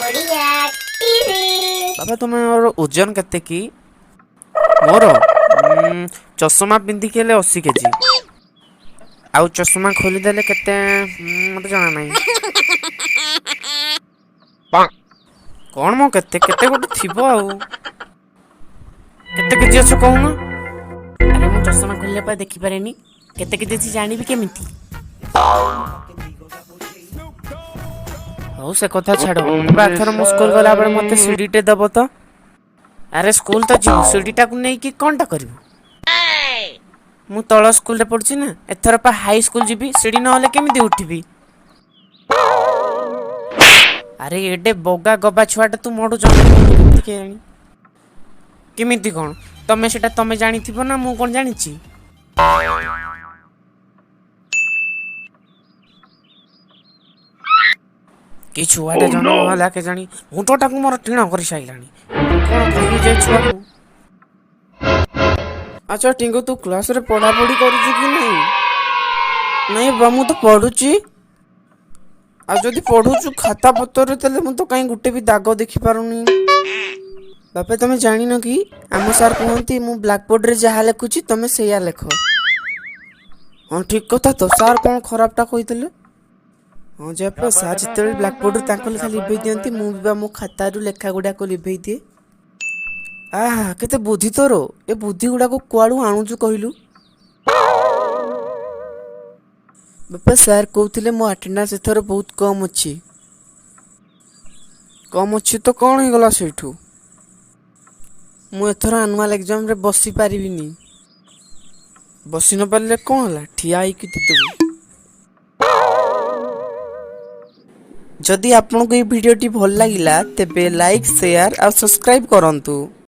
Odia TV. ବାବା, ତୁମର ଓଜନ କେତେ କି? ମୋର ଚଷମା ପିନ୍ଧିକି ହେଲେ 80 କେଜି, ଆଉ ଚଷମା ଖୋଲିଦେଲେ କେତେ ମତେ ଜଣା ନାହିଁ। କଣ ମ, କେତେ କେତେ ଗୋଟେ ଥିବ। ଆଉ କେତେ କେଜି ଅଛ କହୁନ? ଆରେ, ମୁଁ ଚଷମା ଖୋଲିଲା ପରେ ଦେଖିପାରେନି। କେତେ କେଜି ଅଛି ଜାଣିବି କେମିତି? ହଉ, ସେ କଥା ଛାଡ଼ ବାବା। ଏଥର ମୁଁ ସ୍କୁଲ ଗଲାବେଳେ ମତେ ସିଡ଼ିଟେ ଦବ ତ? ଆରେ, ସ୍କୁଲ ତ ଯିବୁ, ସିଡ଼ିଟାକୁ ନେଇକି କଣଟା କରିବୁ? ମୁଁ ତଳ ସ୍କୁଲରେ ପଢୁଛି ନା, ଏଥର ପା ହାଇ ସ୍କୁଲ ଯିବି। ସିଡ଼ି ନହେଲେ କେମିତି ଉଠିବି? ଆରେ, ଏଡେ ବଗା ଗବା ଛୁଆଟା ତୁ ମୋଠୁ ଜନ୍ମ କେମିତି କେଜାଣି? କେମିତି କଣ? ତମେ ସେଟା ତମେ ଜାଣିଥିବ ନା, ମୁଁ କଣ ଜାଣିଛି? କି ଛୁଆଟା ଜନ୍ମ ହେଲା କେଜାଣି, ମୁଣ୍ଡଟାକୁ ମୋର ଟିଣ କରିସାରିଲାଣି। କଣ କହିବି ଯେ ଛୁଆକୁ? ଆଚ୍ଛା ଟିଙ୍ଗୁ, ତୁ କ୍ଲାସରେ ପଢାପଢି କରୁଛୁ କି ନାହିଁ? ନାଇଁ ବା, ମୁଁ ତ ପଢୁଛି। ଆଉ ଯଦି ପଢୁଛୁ ଖାତା ପତ୍ରରେ, ତାହେଲେ ମୁଁ ତ କାହିଁ ଗୋଟେ ବି ଦାଗ ଦେଖିପାରୁନି। ବାପା, ତମେ ଜାଣିନ କି? ଆମ ସାର୍ କୁହନ୍ତି, ମୁଁ ବ୍ଲାକବୋର୍ଡରେ ଯାହା ଲେଖୁଛି ତମେ ସେଇଆ ଲେଖ। ହଁ, ଠିକ କଥା ତ। ସାର୍ କଣ ଖରାପଟା କହିଥିଲେ? ହଁ ଯେ ବାପା, ସାର୍ ଯେତେବେଳେ ବ୍ଲାକବୋର୍ଡରୁ ତାଙ୍କ ଲେଖା ଲିଭେଇ ଦିଅନ୍ତି, ମୁଁ ବି ବା ମୋ ଖାତାରୁ ଲେଖା ଗୁଡ଼ାକ ଲିଭେଇ ଦିଏ। ଆହା, କେତେ ବୁଦ୍ଧି ତୋର! ଏ ବୁଦ୍ଧି ଗୁଡ଼ାକ କୁଆଡ଼ୁ ଆଣୁଛୁ କହିଲୁ? ବାପା, ସାର୍ କହୁଥିଲେ ମୋ ଆଟେଣ୍ଡାନ୍ସ ଏଥର ବହୁତ କମ୍ ଅଛି। କମ୍ ଅଛି ତ କ'ଣ ହେଇଗଲା ସେଇଠୁ? ମୁଁ ଏଥର ଆନୁଆଲ୍ ଏକ୍ଜାମରେ ବସି ପାରିବିନି। ବସି ନ ପାରିଲେ କ'ଣ ହେଲା, ଠିଆ ହେଇକି ଦେଇଦେବୁ। ଯଦି ଆପଣଙ୍କୁ ଏଇ ଭିଡ଼ିଓଟି ଭଲ ଲାଗିଲା, ତେବେ ଲାଇକ୍, ସେୟାର ଆଉ ସବସ୍କ୍ରାଇବ୍ କରନ୍ତୁ।